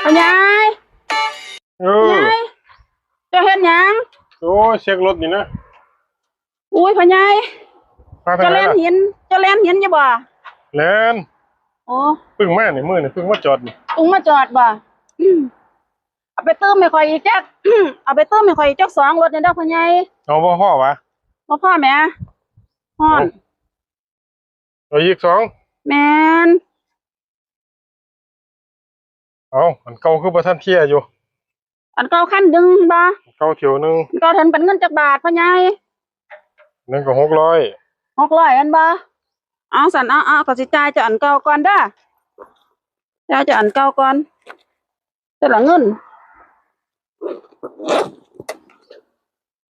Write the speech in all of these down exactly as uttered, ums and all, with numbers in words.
พ่อใหญ่ เออ พ่อใหญ่ เจ้าเฮ็ดหยัง โอ้ย เช็ครถนี่นะ อุ้ย พ่อใหญ่ มาทาง เจ้า ไหน แล่น ล่ะ หิน เจ้าแล่นหินอยู่บ่ แล่น โอ้ เพิ่งมานี่ มื้อนี่เพิ่งมาจอดนี่ เพิ่งมาจอดบ่ อืม เอาไปเติมให้ข่อยอีกจัก เอาไปเติมให้ข่อยอีกจักสองรถเนี่ยเด้อพ่อใหญ่ เอาบ่พอวะ บ่พอแหม ฮ้อน เอา เอาอีกสอง แม่น เอา อันเก่าคือบ่ทันเคลียร์อยู่ อันเก่าคันหนึ่งบ่ อันเก่าเที่ยวหนึ่ง อันเก่าเทินเป็นเงินจักบาทพ่อใหญ่ หนึ่งก็หกร้อย หกร้อยอันบ่ เอาสั่น เอา เอา ก็สิจ่ายเจ้าอันเก่าก่อนเด้อ จ่ายเจ้าอันเก่าก่อน แต่ละเงิน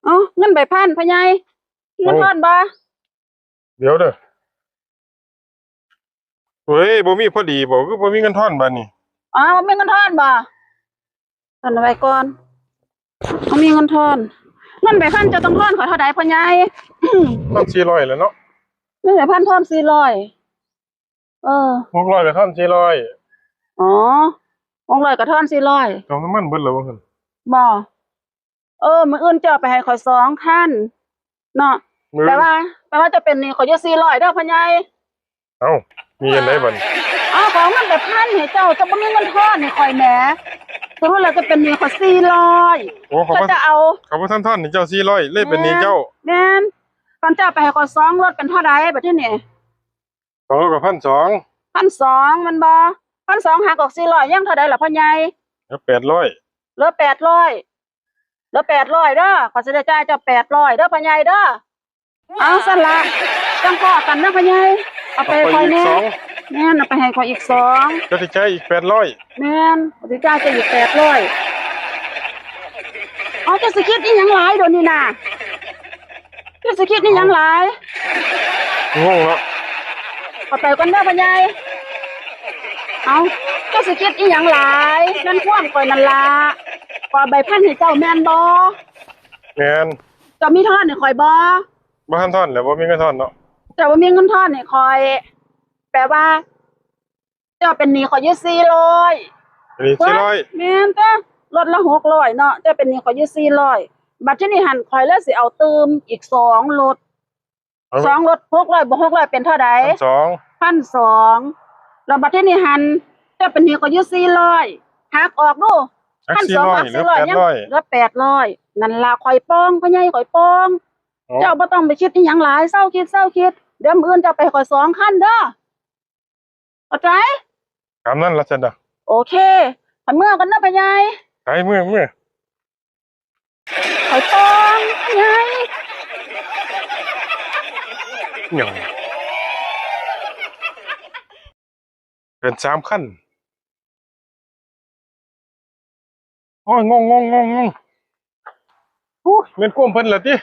เอา เงินใบพันพ่อใหญ่ เงินทอนบ่ เดี๋ยวเด้อ เฮ้ย บ่มีพอดีบ่ คือบ่มีเงินทอนบาดนี้ อ๋อ บ่มีเงินทอนบ่ ทอนไว้ก่อน บ่มีเงินทอน เงินใบพันเจ้าต้องทอนข่อยเท่าใดพ่อใหญ่ ทอนสี่ร้อยแหละเนาะ เงินใบพันทอนสี่ร้อย เออ หกร้อยก็ทอนสี่ร้อย อ๋อ หกร้อยก็ทอนสี่ร้อย เติมน้ำมันเบิดแล้วบ่หั่น บ่ เออ มื้ออื่นเจ้าไปให้ข่อยสองคัน เนาะ มื้อ แปลว่า แปลว่าเจ้าเป็นหนี้ข่อยอยู่สี่ร้อยเด้อพ่อใหญ่ เอ้า มีอันใดบัดนี้ เอ้า ขอเงินไปพันให้เจ้า เจ้าบ่มีเงินทอนให้ข่อยแหม สมมุติว่าเจ้าเป็นหนี้ข่อยสี่ร้อย โอ้ เขาบ่ ก็จะเอา เขาบ่ทันทอนให้เจ้าสี่ร้อย เลยเป็นหนี้เจ้า แม่น แม่น ตอนเจ้าไปให้ข่อยสองรถเป็นเท่าใดบัดนี้ สองรถก็พันสอง พันสองแม่นบ่ พันสองหักออกสี่ร้อยยังเท่าใดล่ะพ่อใหญ่ เหลือแปดร้อย เหลือแปดร้อย เหลือแปดร้อยเด้อ ข้อยสิได้จ่ายเจ้าแปดร้อยเด้อพ่อใหญ่เด้อ เอาซั่นละ จั่งพ้อกันนะพ่อใหญ่ เอาไปให้ข่อยแหน่ เอาไปอีกสอง แม่น เอาไปให้ข่อยอีกสอง เจ้าสิจ่ายอีกแปดร้อย แม่น ข้อยสิจ่ายเจ้าอีกแปดร้อย เอา เจ้าสิคิดอีหยังหลายเดี๋ยวนี้น่ะ เจ้าสิคิดอีหยังหลาย งงเนาะ ข้อยไปก่อนเด้อพ่อใหญ่ เอา เจ้าสิคิดอีหยังหลาย แม่นความข่อยนั่นล่ะ ข่อยใบพันให้เจ้าแม่นบ่ แม่น เจ้ามีทอนให้ข่อยบ่ บ่ทันทอนแหล้ว บ่มีเงินทอนเนาะ เจ้าบ่มีเงินทอนให้ข่อย แปลว่า เจ้าเป็นหนี้ข่อยอยู่สี่ร้อย เป็นหนี้สี่ร้อย แม่นตัว รถละหกร้อยเนาะ เจ้าเป็นหนี้ข่อยอยู่สี่ร้อย บัดทีนี้หั่นข่อยเลยสิเอาเติมอีกสองรถ เอา สองรถ หกร้อยบวกหกร้อยเป็นเท่าใด พันสอง พันสอง แล้วบัดทีนี้หั่น เจ้าเป็นหนี้ข่อยอยู่สี่ร้อย หักออกดู หัก พันสอง สี่ร้อย หักสี่ร้อย เหลือแปดร้อย ยังเหลือแปดร้อย นั่นล่ะข่อยปอง พ่อใหญ่ข่อยปอง เอา เจ้าบ่ต้องไปคิดอีหยังหลาย เซาคิด เซาคิด เดี๋ยวมื้ออื่นเจ้าไปให้ข่อยสองคันเด้อ เข้าใจ ตามนั้นล่ะซั่นน่ะ โอเค ไปเมือก่อนเด้อพ่อใหญ่ ไปเมือ เมือ ข่อยปองพ่อใหญ่ หยัง เป็นสามคัน โอ้ย งง งง งง งง อู้ แม่นความเพิ่นล่ะติ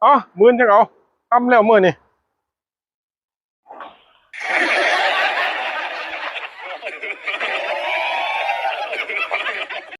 เอ้า มื้ออื่นจั่งเอา ค่ำแล้วมื้อนี้